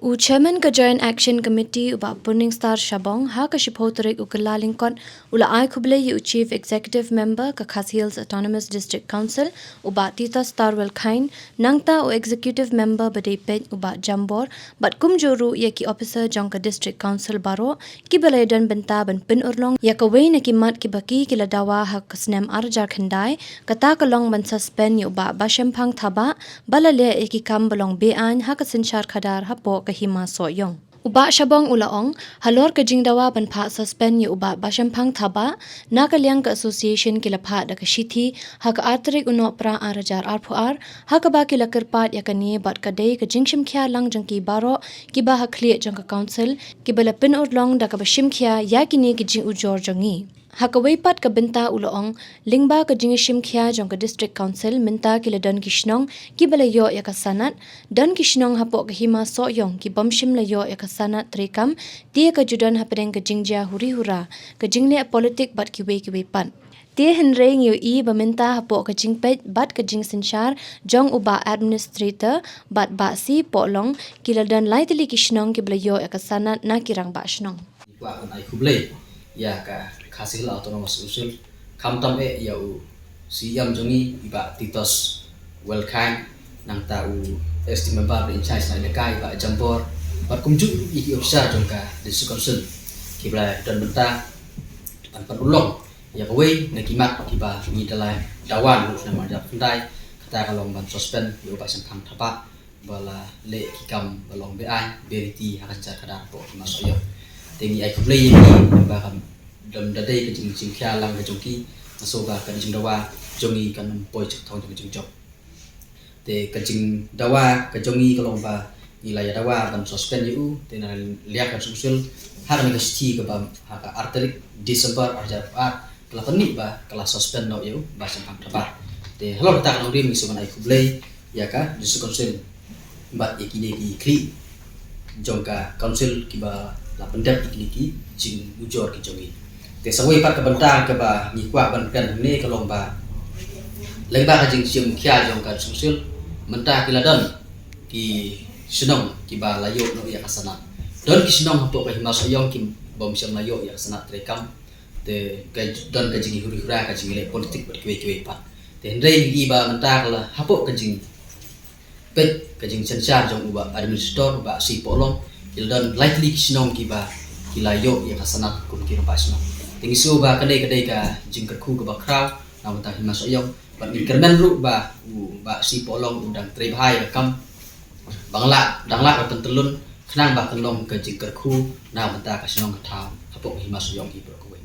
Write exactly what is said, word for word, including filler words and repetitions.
U Chairman ka Joint Action Committee u Bah Purningstar Shabong ha ka shiphew tarik u Kyllalyngkot u la ai khublei ïa u Chief Executive Member ka Khasi Hills Autonomous District Council u Bah Titos Tarwelkhain, nangta u Executive Member ba dei peit u Bah Jambor, bad kumjuh ruh ïa ki officer jong ka District Council baroh kiba la ïadon bynta ban pynurlong ïa kawei na ki mat kiba ki ki la dawa ha ka snem ar hajar khyndai, kata ka long ban suspend ïa u Bah Bashemphang Thabah ba la leh ïa ki kam ba long be-aiñ ha ka synshar khadar hapoh ka Hima Sohiong. U Bah Shabong u la ong, halor ka jingdawa ban phah suspend ïa u Bah Bashemphang Thabah, na ka liang ka association ki la phah da ka shithi ha ka ar tarik u Nohprah ar hajar arphew ar, ha kaba ki la kyrpad ïa kane bad ka dei ka jingshimkhia lang jong ki baroh kiba ha khlieh jong ka council, kiba la pynurlong da kaba shimkhia ïa kine ki jingujor jong ngi. Ha kawei pat ka bynta u la ong, lyngba ka jingshimkhia jong ka District Council mynta ki la don ki shnong kiba la ïoh ïa ka sanad, don ki shnong hapoh ka Hima Sohiong ki bym shym la ïoh ïa ka sanad treikam, te ka ju don hapdeng ka jingjia huri hura, ka jingleh politik bad kiwei kiwei pat. Te hynrei ngi ïohi ba mynta hapoh ka jingpeit bad ka jingsynshar jong u Bah Administrator bad Bah C Pohlong ki la don lai tylli ki shnong kiba la ïoh ïa ka sanad na ki rangbah shnong. Kwah ban ai khublei ïa ka Khasi Hills Autonomous Council, khamtam eh ïa u C E M jong ngi, i Bah Titos Welkhain, nangta u S T member ba in charge na ïalehkai, i Bah Jambor, bad kumjuh ïa ki officer jong ka District Council kiba la don bynta ban pynurlong ïa kawei na ki mat kiba ngi da la dawa naduh snem ar hajar khyndai, kata ka long ban suspend ïa u Bah Bashemphang Thabah ba la leh ki kam ba long be-aiñ, beriti ha ka synshar khadar hapoh ka Hima Sohiong. Te ngi ai khublei ïa ki ba kam dam da dei ka jingshimkhia lang ka jong ki, nga sngew ba ka jingdawa jong ngi kan ym poi cha ka thong jong ka jingjop. Te ka jingdawa ka jong ngi ka long ba ngi la ïadawa ban suspend ïa u, te na liang ka District Council ha kane ka shithi kaba ha ka ar tarik December ar hajar arphew ar ka la pyni ba ka la suspend noh ïa u Bah Bashemphang Thabah. Te halor kata ka nongrim ngi sngewbha ban ai khublei ïa ka District Council bad ïa kine ki khlieh jong ka council kiba la pyndep ïa kine ki jingujor ki jong ngi. Te sa kawei pat ka bynta kaba ngi kwah ban kren hangne ka long ba lyngba ka jingshimkhia jong ka District Council, mynta ki la don ki shnong kiba la ïoh noh ïa ka sanad. Don ki shnong hapoh ka Hima Sohiong ki bym shym la ïoh ïa ka sanad treikam. Te ka don ka jinghuri hura, ka jingleh politik bad kiwei kiwei pat. Te hynrei ngi i ba mynta ka la hapoh ka jingpeit ka jingsynshar jong u Bah Administrator, u Bah C Pohlong, ki la don lai tylli ki shnong kiba ki la ïoh ïa ka sanad kum ki rangbah shnong. Te ngi sngew ba ka dei, ka dei ka jingkyrkhu kaba khraw na ka bynta Hima Sohiong. Bad ngi kyrmen ruh ba u Bah C Pohlong u dang trei bha ïa ka kam ba nga lah, dang lah ban pyntyllun khnang ba kan long ka jingkyrkhu na ka bynta ka shnong ka thaw hapoh ka Hima Sohiong hi baroh kawei.